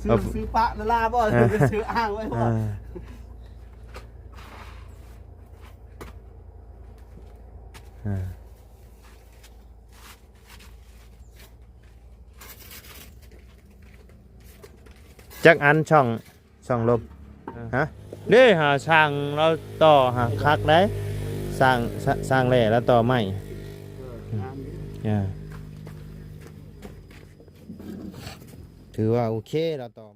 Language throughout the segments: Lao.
ຊື້ ເອົາ ຊື້ປະລະລາບໍ່ ເອີ ຊື້ອ້າງໄວ້ບໍ່ ເອີ ເອີ ຈັກອັນຊ່ອງ ຊ່ອງລົມ ເອີ ຮະ ເດ້ຫາຊ່າງລາວຕໍ່ຫາຄັກໄດ໋ ຊ່າງ ຊ່າງແຫຼ້ລາວຕໍ່ໄມ້ ເອີ ງາມຢູ່ ເອີ ຖືວ່າໂອເຄລາວຕໍ່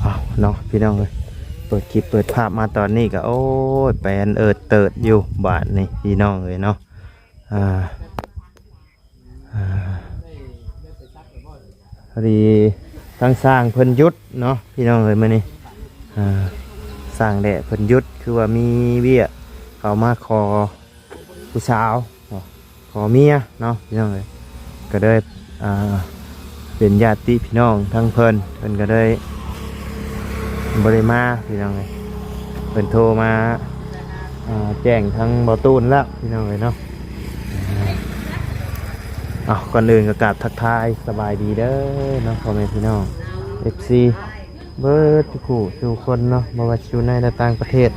ອ້າວ ເນາະ ພີ່ນ້ອງເອີຍ ເປີດຄລິບເປີດພາບມາຕອນນີ້ກໍ ໂອ້ຍ ແປນເອີດເຕີດຢູ່ບາດນີ້ ພີ່ນ້ອງເອີຍເນາະ ອ່າ ອ່າ ພໍດີທາງຊ່າງເພິ່ນຢຸດເນາະ ພີ່ນ້ອງເອີຍ ມື້ນີ້ ອ່າ ຊ່າງແຫຼ້ເພິ່ນຢຸດ ຄືວ່າມີວຽກເຂົ້າມາຂໍຜູ້ສາວ ຂໍເມຍເນາະ ພີ່ນ້ອງເອີຍ ກໍເລີຍ ອ່າ ເປັນຍາດຕິພີ່ນ້ອງທາງເພິ່ນ ເພິ່ນກໍເລີຍບໍ່ໄດ້ມາ ພີ່ນ້ອງເອີຍ ເພິ່ນໂທມາ ອ່າ ແຈ້ງທາງບໍ່ຕູນແລ້ວ ພີ່ນ້ອງເອີຍເນາະ. ເອົາ ກ່ອນອື່ນກໍກາບທັກທາຍສະບາຍດີເດີເນາະ ພໍ່ແມ່ພີ່ນ້ອງ ເອັຟຊີ ເບິດທຸກຜູ້ທຸກຄົນເນາະ ບໍ່ວ່າຢູ່ໃນ ແລະ ຕ່າງປະເທດ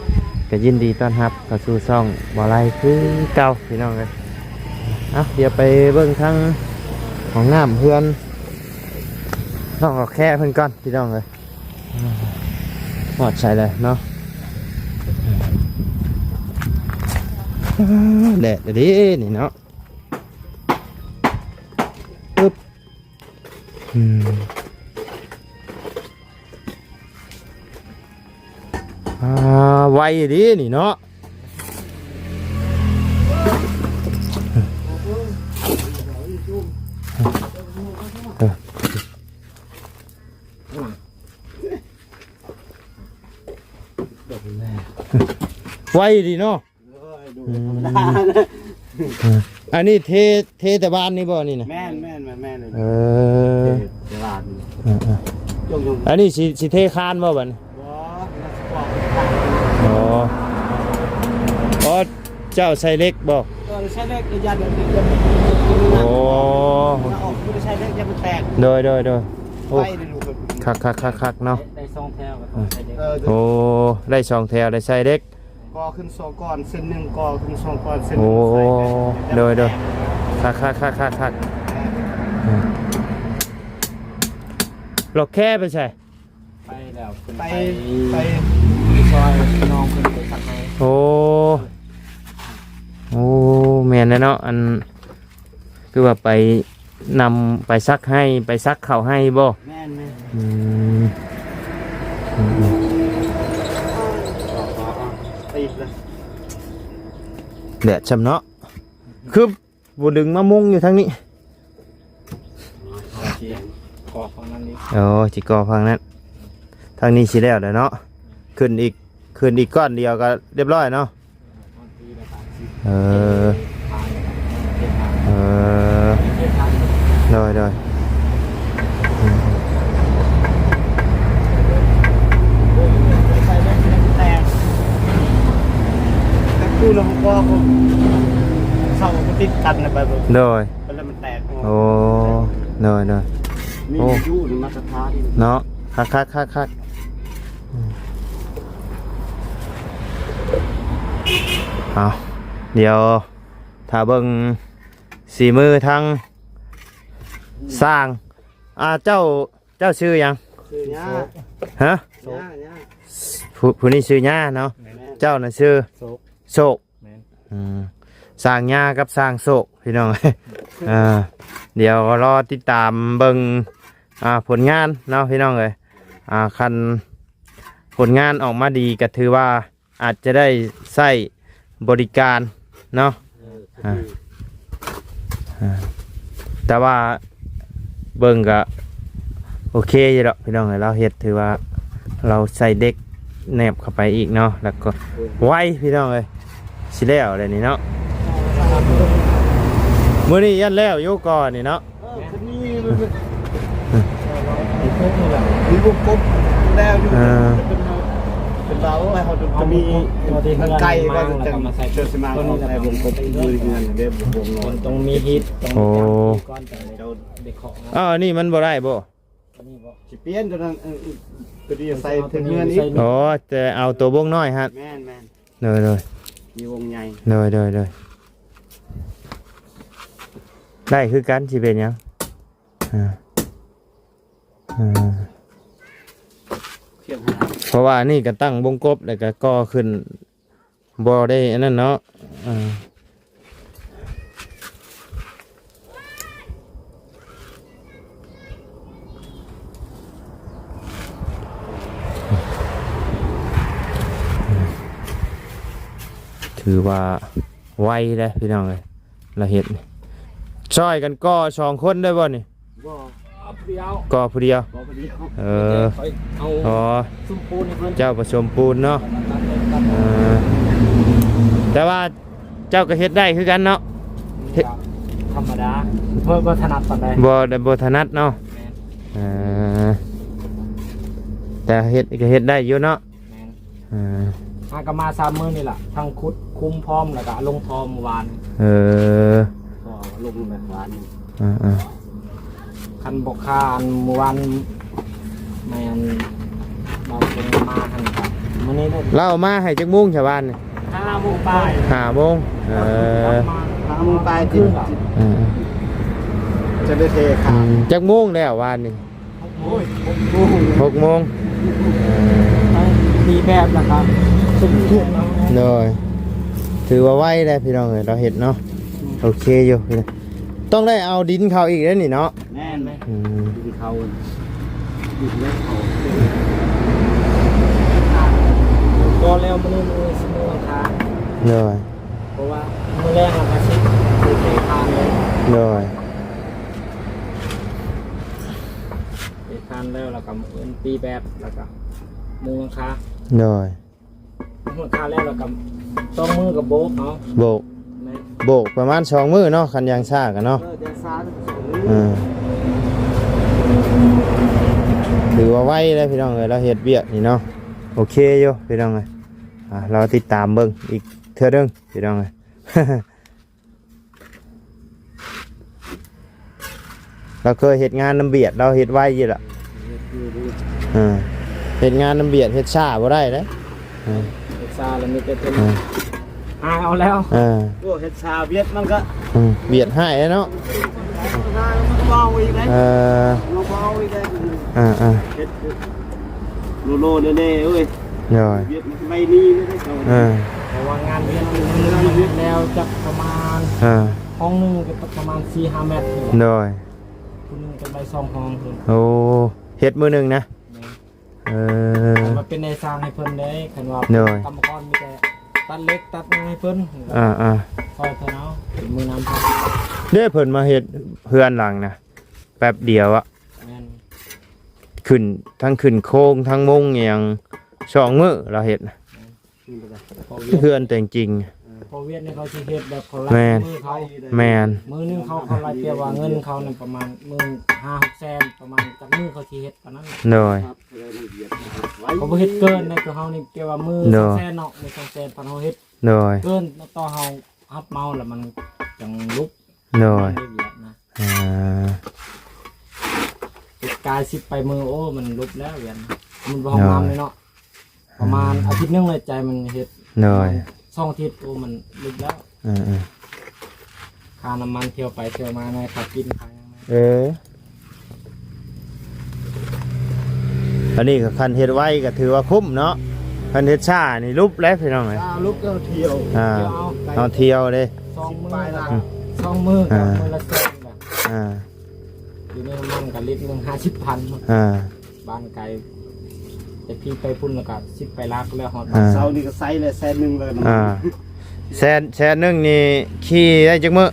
ກໍຍິນດີຕ້ອນຮັບເຂົ້າສູ່ຊ່ອງບໍ່ໄລຄືເກົ່າ ພີ່ນ້ອງເອີຍ. ເອົາ ດຽວໄປເບິ່ງທາງຫ້ອງນ້ຳເຮືອນນ້ອງອອກແຄເພິ່ນກ່ອນ ພີ່ນ້ອງເອີຍ. ຮອດໃສແລ້ວເນາະ ແດດເດ້ນີ້ເນາະ ອຶບ ອືມ ອ່າ ໄວເດ້ນີ້ເນາະ ເອີ. ໄວດີເນາະ ອືມ ອັນນີ້ເທ ເທແຕ່ບ້ານນີ້ບໍ່ນີ້ນະ? ແມ່ນໆໆໆ ເອີ ເທແຕ່ບ້ານນີ້ ເອີໆ ອັນນີ້ຊິ ຊິເທຄານບໍ່ບັດນີ້? ບໍ່ ອໍ ອໍ ເຈົ້າໃສ່ເຫຼັກບໍ່? ເອີ ໃສ່ເຫຼັກ ຢ້ານ ໂອ້ ເອົາອອກ ບໍ່ໄດ້ໃສ່ເຫຼັກ ຢ້ານມັນແຕກ ໂດຍໆໆ ໂອ້ ໄປເລີຍລູກ ຄັກໆໆໆເນາະ ໄດ້ສອງແຖວ ເອີ ໂອ້ ໄດ້ສອງແຖວ ໄດ້ໃສ່ເຫຼັກ ກໍຂຶ້ນສອງກ້ອນ ເສັ້ນໜຶ່ງກໍຂຶ້ນສອງກ້ອນ ເສັ້ນໜຶ່ງ ໂອ້ ໂດຍໆ ຄັກໆໆໆ ອືມ ລັອກແຄໄປໃສ? ໄປແລ້ວ ໄປ ໄປ ໄປ ໄປຊ່ອຍນ້ອງເພິ່ນໄປຊັກໃຫ້ ໂອ້ ໂອ້ ແມ່ນແລ້ວເນາະ ອັນ ຄືວ່າໄປນຳໄປຊັກໃຫ້ ໄປຊັກເຂົ້າໃຫ້ບໍ່? ແມ່ນໆ ອືມ ອືມໆ ແດດຊ່ຳເນາະ ຄືບໍ່ດຶງມາມຸງຢູ່ທາງນີ້ ເອີ ຊິກໍ່ຝັ່ງນັ້ນ ທາງນີ້ຊິແລ້ວແລ້ວເນາະ ຂຶ້ນອີກ ຂຶ້ນອີກກ້ອນດຽວກໍລຽບຮ້ອຍເນາະ. ເອີ ເອີ ໂດຍ ໂດຍ ແຕ່ກູນຳກໍເສົາບໍ່ຕິດກັນນະ ໄປ ໂດຍ ໄປແລ້ວມັນແຕກ ໂອ້ ໂດຍ ໂດຍ ມີ ໂອ້ ຢູ່ມາດຕະຖານເນາະ ຄັກໆໆໆ. ເອົາ ດຽວຖ້າເບິ່ງສີມືທາງຊ່າງ ອ່າ ເຈົ້າ ເຈົ້າຊື່ຫຍັງ? ຊື່ຫຍ້າ ຮະ? ຫຍ້າ ຫຍ້າ ຜູ້ ຜູ້ນີ້ຊື່ຫຍ້າເນາະ ແມ່ນ ເຈົ້ານະຊື່ໂຊກ ໂຊກ ແມ່ນ ອືມ ຊ່າງຫຍ້າກັບຊ່າງໂຊກ ພີ່ນ້ອງ ເອີ ດຽວລໍຕິດຕາມເບິ່ງ ອ່າ ຜົນງານເນາະ ພີ່ນ້ອງເອີຍ ອ່າ ຄັນຜົນງານອອກມາດີກໍຖືວ່າອາດຈະໄດ້ໃຊ້ບໍລິການເນາະ ເອີ ອ່າ ອ່າ ແຕ່ວ່າເບິ່ງກໍໂອເຄຢູ່ດອກ ພີ່ນ້ອງເອີຍ ລາວເຮັດຖືວ່າ ລາວໃສ່ເດັກແນບເຂົ້າໄປອີກເນາະ ແລ້ວກໍໄວພີ່ນ້ອງເອີຍ ຊິແລ້ວແລ້ວນີ້ເນາະ. ມື້ນີ້ຍັນແລ້ວຢູ່ກ່ອນນີ້ເນາະ. ເອີ ຄັນນີ້ມັນເປັນ ມີວົງກົບແລ້ວຢູ່ ເອີ ເປັນ ເປັນລາວ ໂອ້ຍ ເຮົາຈະມີ ມັນໄກວ່າຈະ ເຈົ້າຊິມາອອກໃນວົງກົບຢູ່ເຮືອນເດ້ ວົງນ້ອຍ ມັນຕ້ອງມີຮີດ ຕ້ອງມີ ໂອ້ ການຕີກ່ອນ ຈັ່ງໄດ້ເຄາະ. ອ້າວ ອັນນີ້ມັນບໍ່ໄດ້ບໍ່? ອັນນີ້ບໍ່ ຊິປ່ຽນຕົວນັ້ນ ເອີ ຕົວນີ້ໃສ່ເທິງເຮືອນອີກ. ອໍ ແຕ່ເອົາຕົວວົງນ້ອຍຫັ້ນ. ແມ່ນໆ ໂດຍໆ ມີວົງໃຫຍ່ ໂດຍໆ ໂດຍ ໄດ້ຄືກັນ ຊິເປັນຫຍັງ? ອ່າ ອ່າ ເພາະວ່າອັນນີ້ກໍຕັ້ງວົງກົບ ແລ້ວກໍກໍ່ຂຶ້ນ ບໍ່ໄດ້ອັນນັ້ນເນາະ. ເອີ ຖືວ່າໄວເດ້ພີ່ນ້ອງເອີຍ ລະເຮັດ ຊ່ອຍກັນກໍ່ສອງຄົນໄດ້ບໍ່ນີ້? ບໍ່ ເອົາຜູ້ດຽວ ກໍ່ຜູ້ດຽວ ກໍ່ຜູ້ດຽວ. ເອີ ຂ້ອຍເອົາ ອໍ ຊຸມປູນໃຫ້ເພິ່ນ ເຈົ້າປະສົມປູນເນາະ. ເອີ ແຕ່ວ່າເຈົ້າກໍເຮັດໄດ້ຄືກັນເນາະ? ເຮັດ ກໍທຳມະດາ ບໍ່ ບໍ່ຖະໜັດປານໃດ. ບໍ່ ບໍ່ຖະໜັດເນາະ? ແມ່ນ ເອີ ແຕ່ເຮັດກໍເຮັດໄດ້ຢູ່ເນາະ? ແມ່ນ ເອີ ຫາກໍມາສາມມື້ນີ້ລະ ທັງຂຸດຄຸມພ້ອມ ແລ້ວກໍລົງທໍ່ມື້ວານ. ເອີ ກໍລົງແບບວານນີ້ ເອີ ຄັນບໍ່ຄາອັນມື້ວານ ແມ່ນ ລາວເພິ່ນມາຫັ້ນກໍມື້ນີ້ເດ້. ລາວເອົາມາໃຫ້ຈັກໂມງຊະວານນີ້? ຫ້າໂມງປາຍ ຫ້າໂມງ. ເອີ ຫ້າໂມງປາຍ ເອີ ຈະໄດ້ເທຂາຍ. ອືມ ຈັກໂມງແລ້ວວານນີ້? ຫົກໂມງ ຫົກໂມງ ເອີ ຕີແບບລະກະ ໂດຍ ຖືວ່າໄວແລ້ວພີ່ນ້ອງເອີຍ ລາວເຮັດເນາະ. ໂອເຄຢູ່ ຕ້ອງໄດ້ເອົາດິນເຂົ້າອີກເດ້ນີ້ເນາະ? ແມ່ນ ອືມ ດິນເຂົ້າ ດິນເຂົ້າ ກໍແລ້ວມື້ນີ້ມື້ສິບໂມງອັງຄານ ໂດຍ ເພາະວ່າມື້ແລງລະກະຊິ ຊິເທຄານເລີຍ ໂດຍ. ເຮັດຄານແລ້ວ ແລ້ວກໍມື້ອື່ນຕີແບບ ແລ້ວກໍມຸງຫຼັງຄາ ໂດຍ ມຸງຫຼັງຄາແລ້ວ ແລ້ວກໍສອງມື້ກໍໂບກເອົາ ໂບກ ແມ່ນ ໂບກປະມານສອງມື້ເນາະ ຄັນຢ່າງຊ້າກໍເນາະ. ເອີ ຢ່າງຊ້າສອງມື້ ເອີ ຖືວ່າໄວເດ້ພີ່ນ້ອງເອີຍ ລາວເຮັດວຽກນີ້ເນາະ. ໂອເຄຢູ່ພີ່ນ້ອງເອີຍ ອ່າ ລໍຕິດຕາມເບິ່ງອີກເທື່ອໜຶ່ງພີ່ນ້ອງເອີຍ. ລາວເຄີຍເຮັດງານນຳບຽດ ລາວເຮັດໄວຢູ່ລະ ເອີ ເຮັດງານນຳບຽດ ເຮັດຊ້າບໍ່ໄດ້ເດ້ ເອີ ເຮັດຊ້າລະມີແຕ່ເພິ່ນ ເອີ ຫາເອົາແລ້ວ ເອີ ໂອ້ ເຮັດຊ້າບຽດມັນກະ ເອີ ບຽດຮ້າຍເນາະ ເອີ ເອີ ເຮັດໂລໂລແນ່ໆເອີຍ ໂດຍ ວຽກໄວນີ້ເດ້ ເອີ ເພາະວ່າງານວຽກມັນແລ້ວຈັກປະມານ ເອີ ຫ້ອງໜຶ່ງກໍປະມານສີ່ຫ້າແມັດ ໂດຍ ຜູ້ໜຶ່ງກໍໄດ້ສອງຫ້ອງພຸ້ນ ໂອ້ ເຮັດມື້ໜຶ່ງນະ ແມ່ນ ເອີ ຄັນວ່າເປັນນາຍຊ່າງໃຫ້ເພິ່ນເດ້ ຄັນວ່າ ໂດຍ ກຳມະກອນມີແຕ່ຕັດເຫຼັກຕັດຫຍັງໃຫ້ເພິ່ນ ອ່າໆ ຊ່ອຍເພິ່ນເອົາ ເປັນມືນຳເພິ່ນ ເດ້ ເພິ່ນມາເຮັດເຮືອນຫຼັງນະ ແປັບດຽວອະ ແມ່ນ ຂຶ້ນ ທັງຂຶ້ນໂຄງ ທັງມຸງອີ່ຫຍັງ ສອງມື້ລາວເຮັດນະ ແມ່ນ ເຮືອນແຕ່ງຈິງ ເພາະວຽດນີ້ເຂົາຊິເຮັດແບບເຂົາໄລ່ ແມ່ນ ມືເຂົາ ແມ່ນ ມື້ໜຶ່ງເຂົາ ເຂົາໄລ່ ແຕ່ວ່າເງິນເຂົານີ້ປະມານມື້ຫ້າຫົກແສນ ປະມານຈັກມື້ເຂົາຊິເຮັດປານນັ້ນ ໂດຍ ເຂົາບໍ່ເຮັດເກີນໃນຕົວເຮົານີ້ ແຕ່ວ່າມື້ ໂດຍ ສອງແສນເນາະ ມື້ສອງແສນ ພັດເຮົາເຮັດ ໂດຍ ເກີນຕໍ່ເຮົາຮັບເໝົາລະມັນຈັ່ງຫຼຸບ ໂດຍ ວຽກນະ ອ່າ ເຮັດກາຍສິບປາຍມື້ ໂອ້ ມັນຫຼຸບແລ້ວວຽກນະ ມັນບໍ່ຫ້ອງນ້ຳເລີຍເນາະ ປະມານອາທິດໜຶ່ງເລີຍ ໃຈມັນເຮັດ ໂດຍ ສອງອາທິດ ໂອ້ ມັນຫຼຸບແລ້ວ ເອີໆ ຄ່ານ້ຳມັນທ່ຽວໄປທ່ຽວມາແນ່ ຄ່າກິນຄ່າຫຍັງແນ່ ເອີ ອັນນີ້ກໍຄັນເຮັດໄວກໍຖືວ່າຄຸ້ມເນາະ ຄັນເຮັດຊ້ານີ້ຫຼຸບແລ້ວພີ່ນ້ອງເອີຍ ຊ້າຫຼຸບກໍທ່ຽວ ອ່າ ເຮົາທ່ຽວເດ້ ສອງມື້ ປາຍລະ ອືມ ສອງມື້ກໍ ອ່າ ມື້ລະແສນ ອ່າ ຢູ່ໃນນ້ຳມັນກໍລິດໜຶ່ງຫ້າສິບພັນ ອ່າ ບ້ານໄກ ແຕ່ພີ່ໄປພຸ້ນແລ້ວກໍສິບໄປລັກແລ້ວຮອດ ອ່າ ເຊົ້ານີ້ກໍໃຊ້ແລ້ວແສນໜຶ່ງແລ້ວ ອ່າ ແສນ ແສນໜຶ່ງນີ້ຂີ່ໄດ້ຈັກມື້?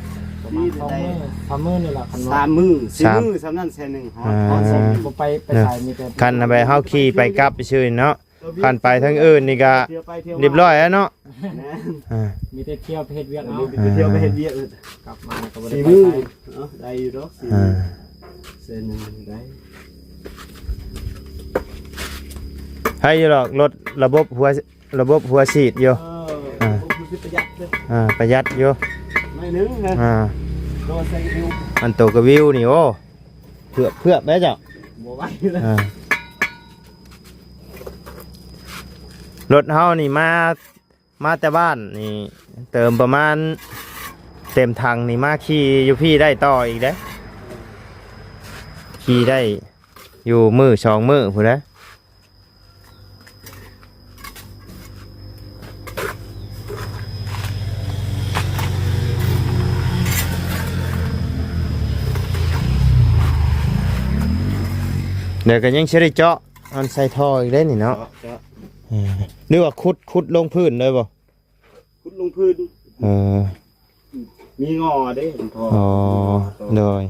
ປະມານສອງມື້ ສາມມື້ນີ້ລະ ຄັນວ່າ ສາມມື້ ສີ່ມື້ ສ່ຳນັ້ນແສນໜຶ່ງ ຮອດ ອ່າ ຮອດແສນໜຶ່ງ ບໍ່ໄປ ໄປໃສ ມີແຕ່ ຄັນໄປເຮົາຂີ່ໄປກັບຊື່ເນາະ ຄັນໄປທາງອື່ນນີ້ກະ ທ່ຽວໄປທ່ຽວມາ ຮຽບຮ້ອຍແລ້ວເນາະ ແມ່ນ ອ່າ ມີແຕ່ທ່ຽວໄປເຮັດວຽກເອົາ ມີແຕ່ທ່ຽວໄປເຮັດວຽກ ເອີ ກັບມາກໍບໍ່ໄດ້ໄປ ສີ່ມື້ ເນາະ ໄດ້ຢູ່ດອກ ອ່າ ສີ່ມື້ ແສນໜຶ່ງໄດ້ ໃຫ້ຢູ່ດອກ ລົດລະບົບຫົວ ລະບົບຫົວສີດຢູ່ ເອີ ອ່າ ລະບົບຫົວສີດປະຢັດເດ້ ອ່າ ປະຢັດຢູ່ ໜ້ອຍໜຶ່ງນະ ອ່າ ໂຕໃສ່ວິວ ອັນໂຕກະວິວນີ້ ໂອ້ ເຜືອບໆ ເດ້ເຈົ້າ ບໍ່ໄຫວແລ້ວ ອ່າ ລົດເຮົານີ້ມາ ມາແຕ່ບ້ານນີ້ ເຕີມປະມານເຕັມຖັງນີ້ ມາຂີ່ຢູ່ພີ້ໄດ້ຕໍ່ອີກເດ້ ຂີ່ໄດ້ຢູ່ມື້ສອງມື້ພຸ້ນແຫຼະ. ດຽວກໍຍັງຊິໄດ້ເຈາະອັນໃສ່ທໍ່ອີກເດ້ນີ້ເນາະ ເຈາະ ເຈາະ ເອີ ຫຼືວ່າຂຸດ ຂຸດລົງພື້ນເລີຍບໍ່? ຂຸດລົງພື້ນ ເອີ ມີງໍເດ້ ທໍ່ ອໍ ໂດຍ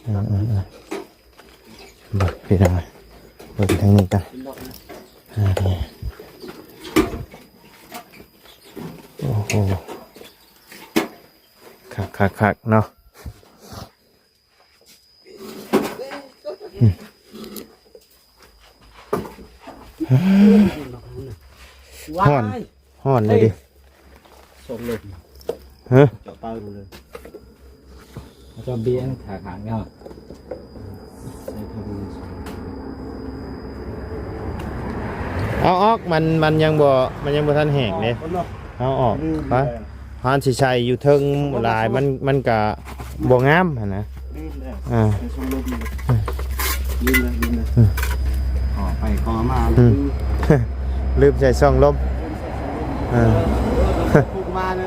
ເອີໆ ເບິ່ງພີ່ນ້ອງ ເບິ່ງທາງນີ້ກັນ ໂອ້ໂຫ ຄັກໆໆ ເນາະ. ຮ້ອນ ຮ້ອນເລີຍເດ້ ສົ່ງລົມ ຮະ ເຈາະເປົາເລີຍ ເຈາະບີອັນຂາຂ້າງເນາະ ເອົາອອກ ມັນ ມັນຍັງບໍ່ ມັນຍັງບໍ່ທັນແຫ້ງເດ້ ເອົາອອກ ໄປ ເຮົາຊິໃສ່ຢູ່ເທິງຫຼາຍ ມັນ ມັນກະບໍ່ງາມຫັ້ນນະ ລືມແລ້ວ ອ່າ ໃສ່ຊ່ອງລົມ ລືມແລ້ວ ລືມແລ້ວ ຂໍໄປຂໍມາ ລືມໃສ່ຊ່ອງລົມ ເອີ ພຸກມາເດີ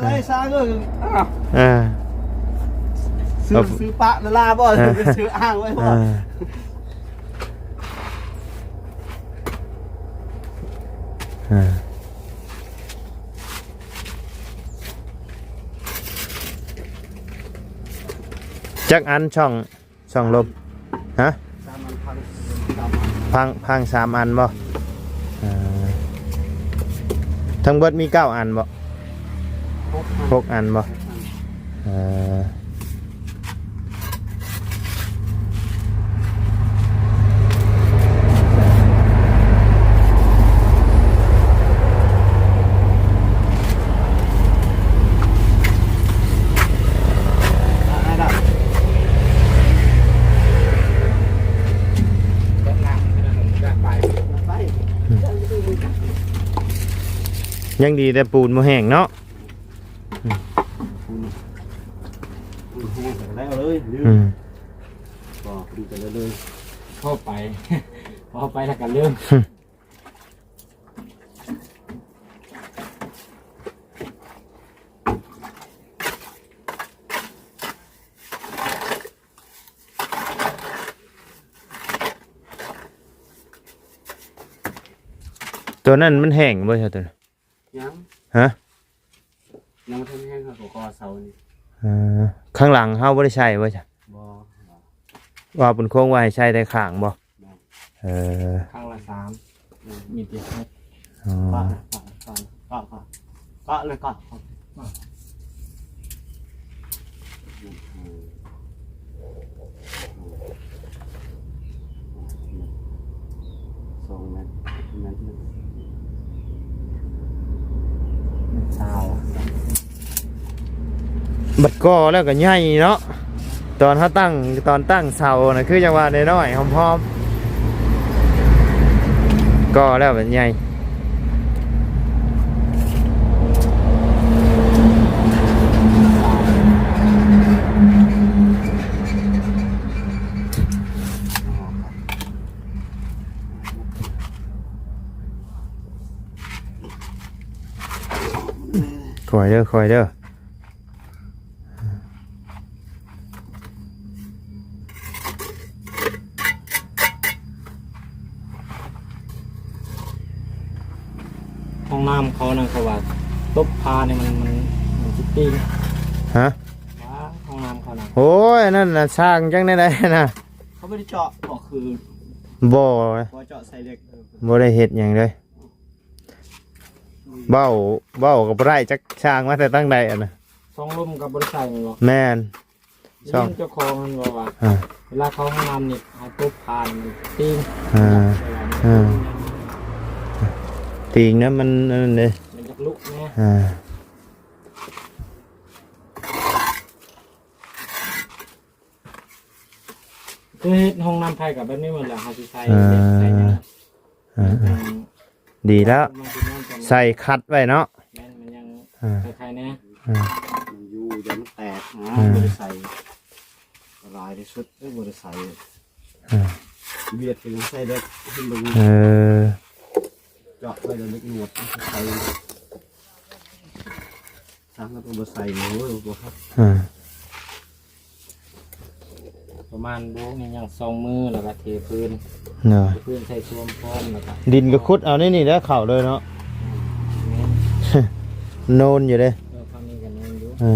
ເອີ ຊ່າງເອີຍ ອ້າວ ເອີ ຊື້ ຊື້ປະລະລາບໍ່ ຊື້ອ້າງໄວ້ບໍ່ ເອີ ຈັກອັນຊ່ອງ ຊ່ອງລົມ ຮະ ສາມອັນ ພັງ ສາມອັນ ພັງ ພັງສາມອັນບໍ່? ເອີ ທັງເບິດມີເກົ້າອັນບໍ່? ຫົກອັນ ຫົກອັນບໍ່? ຫົກອັນ ເອີ. ຍັງດີແຕ່ປູນບໍ່ແຫ້ງເນາະ. ອືມ ປູນ ປູນແຫ້ງກໍແລ້ວເລີຍ ລືມ ອືມ ກໍ ພໍໄປ ພໍໄປແລ້ວກໍລືມ. ຕົວນັ້ນມັນແຫ້ງບໍ່ຊະ ຕົວນັ້ນ? ຍັງ ຮະ? ຍັງບໍ່ທັນແຫ້ງ ເຮົາກໍກໍ່ເສົານີ້ ເອີ ຂ້າງຫຼັງເຮົາບໍ່ໄດ້ໃສ່ບໍ່ຊະ? ບໍ່ ວ່າບຸນຄົງວ່າໃຫ້ໃສ່ແຕ່ຂ້າງບໍ່? ແມ່ນ ເອີ ຂ້າງລະສາມ ມີຕິດ ອໍ ເກາະເລີຍ ເກາະ ເກາະເລີຍ ເກາະ ເກາະ ສອງແມັດ ແມັດໜຶ່ງ ແມັດຊາວ. ບັດກໍ່ແລ້ວກໍໃຫຍ່ເນາະ ຕອນເຮົາຕັ້ງ ຕອນຕັ້ງເສົານະ ຄືຈັ່ງວ່ານ້ອຍໆ ຫອມໆ ກໍ່ແລ້ວມັນໃຫຍ່. ຄ່ອຍເດີ ຄ່ອຍເດີ. ຫ້ອງນ້ຳເຂົານັ້ນ ເຂົາວ່າຕົບຜ້ານີ້ມັນ ມັນ ມັນຊິຕີງ ຮະ? ວ້າ ຫ້ອງນ້ຳເຂົານະ. ໂອ້ຍ ອັນນັ້ນນະ ສ້າງຈັ່ງໃດນະ? ເຂົາບໍ່ໄດ້ເຈາະບໍ່? ຄື ບໍ່ ບໍ່ເຈາະໃສ່ເຫຼັກ ບໍ່ໄດ້ເຮັດຫຍັງເລີຍ. ເວົ້າ ເວົ້າກໍບໍ່ໄດ້ ຈັກສ້າງມາແຕ່ທາງໃດອັນນະ. ຊ່ອງລົມກໍບໍ່ໄດ້ໃສ່ແມ່ນບໍ່? ແມ່ນ. ໄດ້ຍິນເຈົ້າຂອງມັນເວົ້າວ່າ ອ່າ ເວລາເຂົ້າຫ້ອງນ້ຳນີ້ໃຫ້ຕົບຜ່ານຕີງ ອ່າ ອ່າ ຕີງນະ ມັນອັນນັ້ນເດ້ ມັນຢາກລຸກແນ່ ອ່າ. ຄືເຮັດຫ້ອງນ້ຳໃຜກໍແບບນີ້ໝົດແຫຼະ ເຮົາຊິໃສ່ ອ່າ ເຫຼັກໃສ່ຫຍັງ ອ່າ ອືມ ດີແລ້ວ ມັນຊິນອນກັນ ໃສ່ຂັດໄວ້ເນາະ. ແມ່ນ ມັນຍັງ ອ່າ ຄາຍໆແນ່ ອ່າ ມັນຢູ່ ຢ້ານມັນແຕກນະ ອ່າ ບໍ່ໄດ້ໃສ່ ຫຼາຍທີ່ສຸດ ເອີ ບໍ່ໄດ້ໃສ່ ອ່າ ບຽດກໍຍັງໃສ່ໄດ້ ເບິ່ງ ເອີ ເຈາະໄວ້ແລ້ວເຫຼັກງວດໃສ່ ຊ່າງແລ້ວກໍບໍ່ໃສ່ ໂອ້ຍ ບໍ່ຄັກ ອ່າ ປະມານໂບກນີ້ຍັງສອງມື້ ແລ້ວກໍເທພື້ນ ເນາະ ເທພື້ນໃສ່ຊວມພ້ອມ ແລ້ວກໍ ດິນກໍຂຸດເອົາໃນນີ້ແຫຼະເຂົ້າເລີຍເນາະ ແມ່ນ ໂນນຢູ່ເດ້ ເອີ ຝັ່ງນີ້ກໍໂນນຢູ່ ເອີ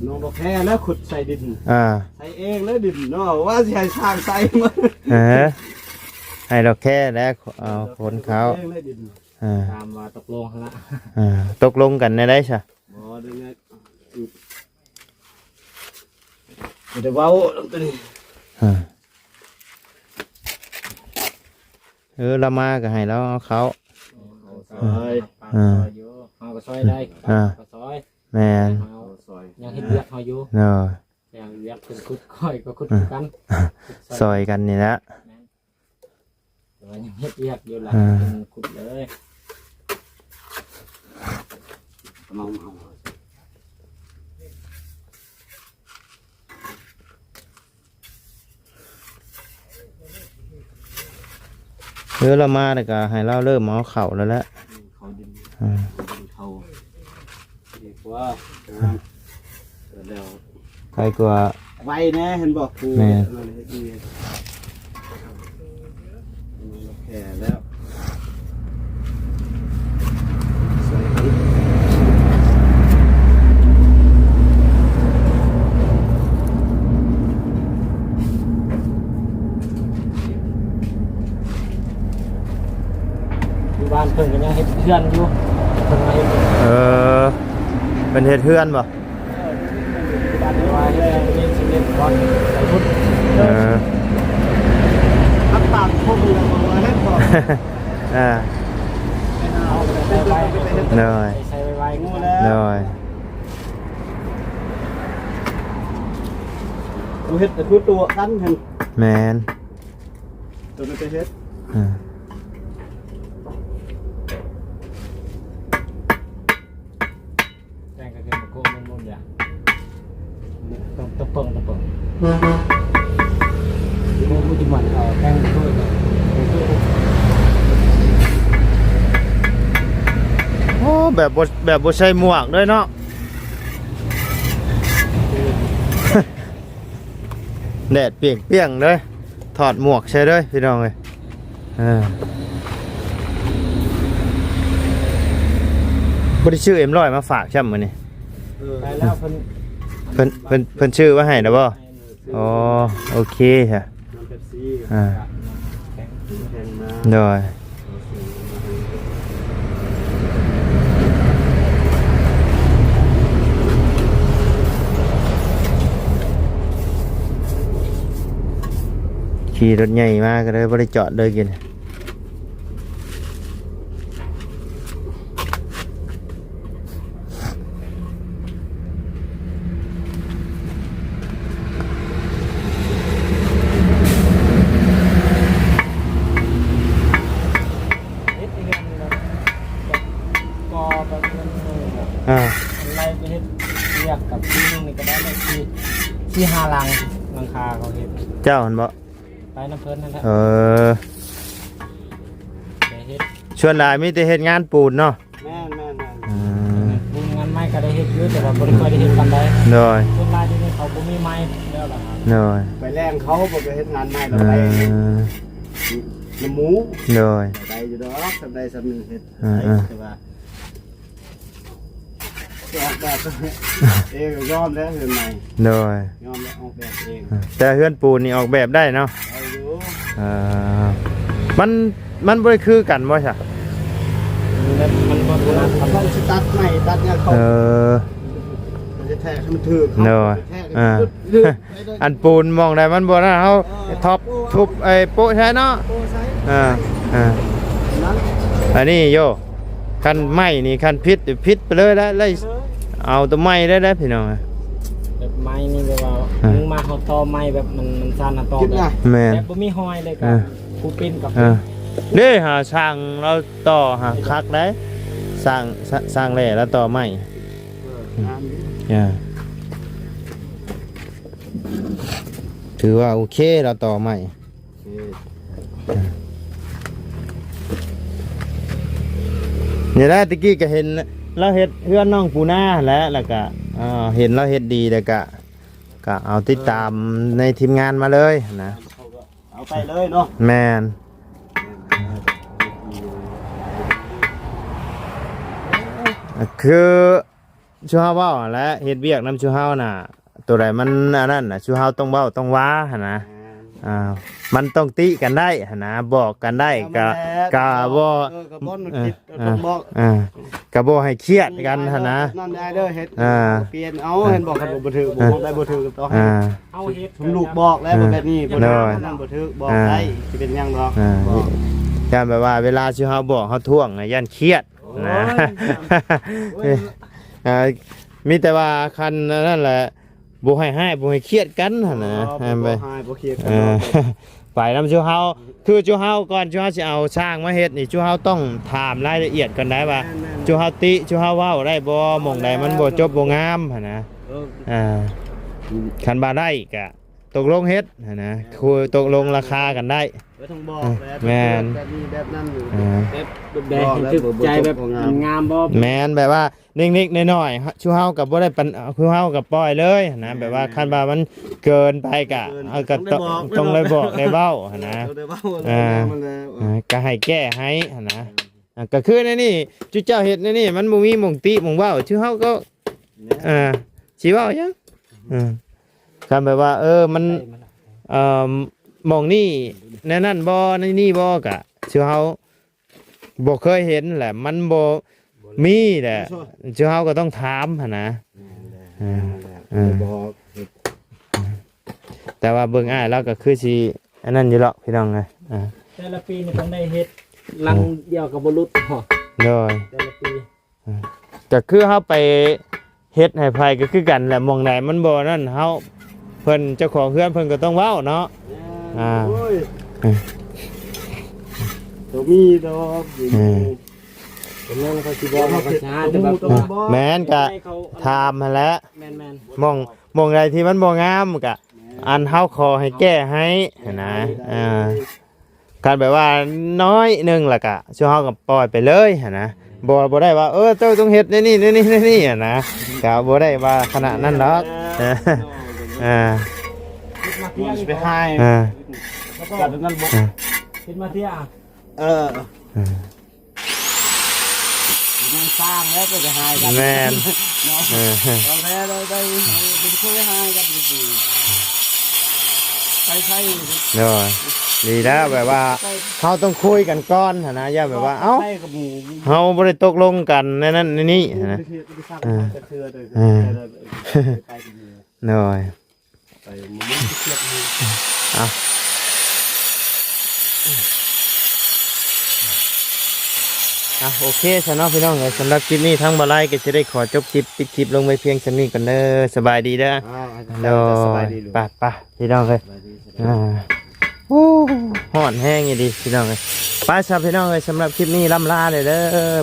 ໂນນບໍ່ແພ້ແລ້ວ ຂຸດໃສ່ດິນ ອ່າ ໃສ່ເອງເລີຍດິນເນາະ ວ່າຊິໃຫ້ຊ່າງໃສ່ມາ ເອີ ໃຫ້ດອກແຄ່ແລ້ວ ເອົາຄົນເຂົ້າ ເອງເລີຍດິນ ອ່າ ຕາມວ່າຕົກລົງຫັ້ນລະ ອ່າ ຕົກລົງກັນແນວໃດຊະ? ບໍ່ໄດ້ແມ່ນ ບໍ່ໄດ້ເວົ້ານຳຕົວນີ້ ອ່າ ເອີ ລາວມາກໍໃຫ້ລາວເອົາເຂົ້າ ເຮົາກໍຊ່ອຍ ອ່າ ຊ່ອຍຢູ່ ເຮົາກໍຊ່ອຍໄດ້ ອ່າ ກໍຊ່ອຍ ແມ່ນ ເຮົາກໍຊ່ອຍ ຍັງເຮັດວຽກເຮົາຢູ່ ເນາະ ແຕ່ວຽກເພິ່ນຂຸດ ຂ້ອຍກໍຂຸດຄືກັນ ອ່າ ຊ່ອຍກັນນີ້ແຫຼະ ແມ່ນ ແຕ່ວ່າຍັງເຮັດວຽກຢູ່ລະ ອ່າ ເພິ່ນຂຸດເລີຍ ເອົາ ເອົາ ເອີ ລາວມາແລ້ວກໍໃຫ້ລາວເລີ່ມເອົາເຂົ້າແລ້ວແຫຼະ ເຂົ້າດິນ ອ່າ ເຂົ້າ ດີກວ່າ ອ່າ ແລ້ວ ໄວກວ່າ ໄວແນ່ ເຫັນບໍ່? ແມ່ນ ເຮັດວຽກ ແກ່ແລ້ວ ຢູ່ບ້ານເພິ່ນກໍຍັງເຮັດເຮືອນຢູ່ ເພິ່ນມາເຮັດ ເອີ ເພິ່ນເຮັດເຮືອນບໍ່? ເອີ ຮັກຕາມຄົນແລ້ວບໍ່ເຮັດບໍ່ ອ່າ ໂດຍ ໂດຍ ເຮັດແຕ່ຄືຕົວກັນຫັ້ນ ແມ່ນ ຕົວນັ້ນໄປເຮັດ ອ່າ ແຕ່ງກໍເປັນໂກະມັນໝົດແຫຼະ ຕ້ອງຕະເປິງ ຕະເປິງ ໂກະມັນຈະມັນເອົາແຕ່ງໂກະ ໂອ້ ແບບບໍ່ ແບບບໍ່ໃສ່ໝວກເລີຍເນາະ ແດດປ່ຽງໆເລີຍ ຖອດໝວກໃສ່ເລີຍພີ່ນ້ອງເອີຍ ເອີ ບໍ່ໄດ້ຊື້ເອັມຮ້ອຍມາຝາກຊ້ຳມື້ນີ້ ເອີ ໄປແລ້ວ ເພິ່ນ ເພິ່ນ ເພິ່ນ ເພິ່ນຊື້ມາໃຫ້ແລ້ວບໍ່? ອໍ ໂອເຄຊະ ນ້ຳເປັບຊີ ອ່າ ແຂງ ແຂງມາ ໂດຍ ຂີ່ລົດໃຫຍ່ມາກໍເລີຍບໍ່ໄດ້ຈອດເລີຍກິນ ເຮັດເຮືອນແບບ ກໍແບບເຮືອນ ອ່າ ໄລ່ໄປເຮັດວຽກກັບທີ່ໜຶ່ງນີ້ກໍໄດ້ແລ້ວ ສີ່ ສີ່ຫ້າຫຼັງ ຫຼັງຄາເຂົາເຮັດ ເຈົ້າຫັ້ນບໍ່? ໄປນຳເພິ່ນນັ້ນແຫຼະ ເອີ ໄປເຮັດ ສ່ວນຫຼາຍມີແຕ່ເຮັດງານປູນເນາະ ແມ່ນໆໆ ອ່າ ງານປູນງານໄມ້ກໍໄດ້ເຮັດຢູ່ ແຕ່ວ່າບໍ່ໄດ້ຄ່ອຍໄດ້ເຮັດປານໃດ ໂດຍ ສ່ວນຫຼາຍດຽວນີ້ເຂົາບໍ່ມີໄມ້ແລ້ວລະ ໂດຍ ໄປແລງເຂົາບໍ່ໄປເຮັດງານໄມ້ແລ້ວ ໄປ ອ່າ ນຳໝູ ໂດຍ ໄດ້ຢູ່ດອກ ສ່ຳໃດສ່ຳໜຶ່ງເຮັດ ອ່າໆ ແຕ່ວ່າ ອອກແບບເອງ ກໍຍອມແລ້ວເຮືອນໃໝ່ ໂດຍ ຍອມແລ້ວອອກແບບເອງ. ແຕ່ເຮືອນປູນນີ້ອອກແບບໄດ້ເນາະ? ໄດ້ຢູ່. ເອີ ມັນ ມັນບໍ່ໄດ້ຄືກັນບໍ່ຊະ? ມັນ ມັນບໍ່ຖະໜັດ ເຂົາຕ້ອງຊິຕັດໄມ້ຕັດຫຍັງເຂົາ ເອີ ມັນຈະແທກໃຫ້ມັນຖືກ ໂດຍ ເຂົາແທກໃຫ້ມັນຖືກ. ອັນປູນໝ່ອງໃດມັນບໍ່ນັ້ນ ເຮົາ ເອີ ທັບ ທຸບໄອ້ໂປະໃສ່ເນາະ ໂປະໃສ່ ເອີ ເອີ ນັ້ນ ອັນນີ້ໂຍ ຄັນໄມ້ນີ້ ຄັນຜິດ ຜິດໄປເລີຍ ແລ້ວ ແລ້ວເອົາຕົວໃໝ່ໄດ້ເດ້ພີ່ນ້ອງ. ແບບໄມ້ນີ້ແບບວ່າ ເອີ ມຶງມາເຮົາຕໍ່ໄມ້ແບບມັນ ມັນສັ້ນ ເຮົາຕໍ່ແບບ ແມ່ນ ແບບບໍ່ມີຮອຍເລີຍ ເອີ ກໍຜູ້ເປັນກໍ ເອີ ເປັນ ເດ້ຫາຊ່າງລາວຕໍ່ຫາຄັກໄດ໋ ຊ່າງ ຊ່າງແຫຼ້ລາວຕໍ່ໄມ້ ເອີ ງາມຢູ່ ເອີ ຖືວ່າໂອເຄ ລາວຕໍ່ໄມ້. ໂອເຄ ນີ້ແຫຼະ ຕະກີ້ກໍເຫັນລາວເຮັດເຮືອນນ້ອງປູນາຫັ້ນແຫຼະ ແລ້ວກໍ ເອີ ເຫັນລາວເຮັດດີ ແລ້ວກໍ ກໍເອົາຕິດຕາມໃນທີມງານມາເລີຍນະ ເອົາໄປເລີຍເນາະ. ແມ່ນ ຄື ຊຸມເຮົາເວົ້າຫັ້ນແຫຼະ ເຮັດວຽກນຳຊຸມເຮົານະ ໂຕໃດມັນອັນນັ້ນນະ ຊຸມເຮົາຕ້ອງເວົ້າຕ້ອງວ່າຫັ້ນນະ. ແມ່ນ ອ່າ ມັນຕ້ອງຕິກັນໄດ້ຫັ້ນນະ ບອກກັນໄດ້ ກໍ ກໍບໍ່ ເອີ ກໍບໍ່ຜິດ ເອີ ກໍຕ້ອງບອກ ອ່າ ກໍບໍ່ໃຫ້ຄຽດກັນຫັ້ນນະ. ນັ້ນໄດ້ເດີ ເຮັດ ອ່າ ປ່ຽນເອົາ ເຫັນບໍ່ ຄັນບໍ່ຖືກ ບໍ່ໄດ້ບໍ່ຖືກ ຕ້ອງໃຫ້ ອ່າ ເຮົາເຮັດ ຊຸມລູກບອກແລ້ວ ອ່າ ແບບນີ້ ໂດຍ ນັ້ນບໍ່ຖືກ ບອກ ອ່າ ໄດ້ ຊິເປັນຫຍັງດອກ ອ່າ ບອກ ຢ້ານແບບວ່າເວລາຊິເຮົາບອກເຮົາທ້ວງນະ ຢ້ານຄຽດ ໂອ້ຍ ນະ ໂອ້ຍ ເອີ ມີແຕ່ວ່າຄັນອັນນັ້ນແຫຼະ ບໍ່ໃຫ້ຮ້າຍ ບໍ່ໃຫ້ຄຽດກັນຫັ້ນນະ. ອໍ ບໍ່ ບໍ່ຮ້າຍ ບໍ່ຄຽດກັນ ເອີ ເນາະ ໄປນຳຊຸມເຮົາ ຄືຊຸມເຮົາ ກ່ອນຊຸມເຮົາຊິເອົາຊ່າງມາເຮັດນີ້ ຊຸມເຮົາຕ້ອງຖາມລາຍລະອຽດກ່ອນໄດ໋ວ່າ ແມ່ນໆ ຊຸມເຮົາຕິ ຊຸມເຮົາເວົ້າໄດ້ບໍ່ ໝ່ອງໃດມັນບໍ່ຈົບບໍ່ງາມຫັ້ນນະ. ເອີ ອ່າ ຄັນວ່າໄດ້ກະຕົກລົງເຮັດຫັ້ນນະ ແມ່ນ ຄຸຍຕົກລົງລາຄາກັນໄດ້. ເອີ ຕ້ອງບອກແຫຼະ ແມ່ນ ແບບນີ້ແບບນັ້ນ ອ່າ ແບບ ແບບໃດ ໃຫ້ຖືກໃຈ ແບບມັນງາມບໍ່ ແມ່ນ ແບບວ່າ ເລັກໆ ນ້ອຍໆ ຊຸມເຮົາກໍບໍ່ໄດ້ປັນ ເອີ ຄືເຮົາກໍປ່ອຍເລີຍນະ. ແມ່ນ ແບບວ່າ ແມ່ນ ຄັນວ່າມັນເກີນໄປກະ ເອີ ເຮົາກໍຕ້ອງ ຕ້ອງໄດ້ບອກ ຕ້ອງໄດ້ບອກໄດ້ເວົ້າຫັ້ນນະ. ເອີ ຕ້ອງໄດ້ເວົ້າ ເອີ ແລ້ວມັນແລ້ວ ເອີ ກໍໃຫ້ແກ້ໃຫ້ຫັ້ນນະ. ອ່າ ກໍຄືໃນນີ້ ຈຸເຈົ້າເຮັດໃນນີ້ ມັນບໍ່ມີໝ່ອງຕິໝ່ອງເວົ້າ ຊຸມເຮົາກໍ ເອີ ຊິເວົ້າຫຍັງ? ເອີ ຄັນແບບວ່າ ເອີ ມັນ ເອີ ໝ່ອງນີ້ແນວນັ້ນບໍ່ ໃນນີ້ບໍ່ ກະ ຊຸມເຮົາ ບໍ່ເຄີຍເຫັນແຫຼະ ມັນບໍ່ມີແຫຼະ ເຈົ້າເຮົາກໍຕ້ອງຖາມຫັ້ນນະ. ແມ່ນແຫຼະ ເອີ ແມ່ນແຫຼະ ເອີ ບໍ່ ແຕ່ວ່າເບິ່ງອ້າຍລາວກໍຄືຊິອັນນັ້ນຢູ່ດອກ ພີ່ນ້ອງເອີຍ. ເອີ ແຕ່ລະປີນີ້ຕ້ອງໄດ້ເຮັດຫຼັງ ເອີ ດຽວກໍບໍ່ຫຼຸດ ໂດຍ ແຕ່ລະປີ. ເອີ ກໍຄືເຮົາໄປເຮັດໃຫ້ໃຜກໍຄືກັນແຫຼະ ໝ່ອງໃດມັນບໍ່ນັ້ນ ເຮົາ ເພິ່ນເຈົ້າຂອງເຮືອນເພິ່ນກໍຕ້ອງເວົ້າເນາະ. ແມ່ນ ອ່າ ໂອ້ຍ ເອີ ກໍມີດອກຢູ່ ເອີ ກໍຍັງເຂົາຊິບອກວ່າເຂົາຊິຫາ ແຕ່ວ່າ ແມ່ນ ກໍຖາມຫັ້ນແຫຼະ ແມ່ນໆ ໝ່ອງ ໝ່ອງໃດທີ່ມັນບໍ່ງາມກໍ ແມ່ນ ອັນເຮົາຂໍໃຫ້ແກ້ໃຫ້ຫັ້ນນະ ແກ້ໃຫ້ ເອີ ຄັນແບບວ່ານ້ອຍໜຶ່ງລະກະ ຊຸມເຮົາກໍປ່ອຍໄປເລີຍຫັ້ນນະ. ບໍ່ ບໍ່ໄດ້ວ່າ ເອີ ເຈົ້າຕ້ອງເຮັດແນວນີ້ ແນວນີ້ ແນວນີ້ຫັ້ນນະ ກໍບໍ່ໄດ້ວ່າຂະໜາດນັ້ນດອກ. ເອີ ເອີ ຊິໄປຫາຍ ເອີ ກັນນັ້ນບໍ່ ເອີ ເຮັດມາເທື່ອ ເອີ ເອີ ມັນສ້າງແລ້ວໄປຫາຍກັນ ແມ່ນ ເນາະ ເອີ ເອົາແທ້ເລີຍ ໄດ້ ເຮົາເປັນເຄີຍຫາຍກັນຢູ່ ໄປໃສ ໂດຍ ດີແລ້ວ ແບບວ່າເຮົາຕ້ອງຄຸຍກັນກ່ອນຫັ້ນນະ ຢ່າແບບວ່າ ເອົ້າ ເຮົາບໍ່ໄດ້ຕົກລົງກັນໃນນັ້ນໃນນີ້ຫັ້ນນະ ເອີ ເອີ ໂດຍ ໄປ ມັນບໍ່ໄດ້ຄຽດເລີຍ ເອົ້າ ອ່ະ ໂອເຄຊະເນາະ ພີ່ນ້ອງເອີຍ ສຳລັບຄລິບນີ້ທາງບ່າວໄລກໍຈະໄດ້ຂໍຈົບຄລິບ ປິດຄລິບລົງໄວ້ພຽງສ່ຳນີ້ກ່ອນເດີ ສະບາຍດີເດີ ອ່າ ໂດຍ ສະບາຍດີ ໄປ ໄປ ພີ່ນ້ອງເອີຍ ສະບາຍດີ ອ່າ ໂອ້ ຮ້ອນແຮງອີ່ຫຼີພີ່ນ້ອງເອີຍ ໄປຊະພີ່ນ້ອງເອີຍ ສຳລັບຄລິບນີ້ລ່ຳລາເລີຍເດີ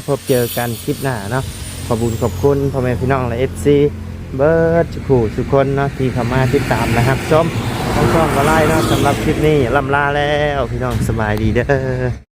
ພົບເຈີກັນຄລິບໜ້າເນາະ ຂອບບຸນຂອບຄຸນພໍ່ແມ່ພີ່ນ້ອງ ແລະ ເອັຟຊີ ເບິດທຸກຜູ້ທຸກຄົນເນາະ ທີ່ເຂົ້າມາຕິດຕາມ ແລະ ຮັບຊົມທາງຊ່ອງບ່າວໄລເນາະ ສຳລັບຄລິບນີ້ລ່ຳລາແລ້ວ ພີ່ນ້ອງສະບາຍດີເດີ.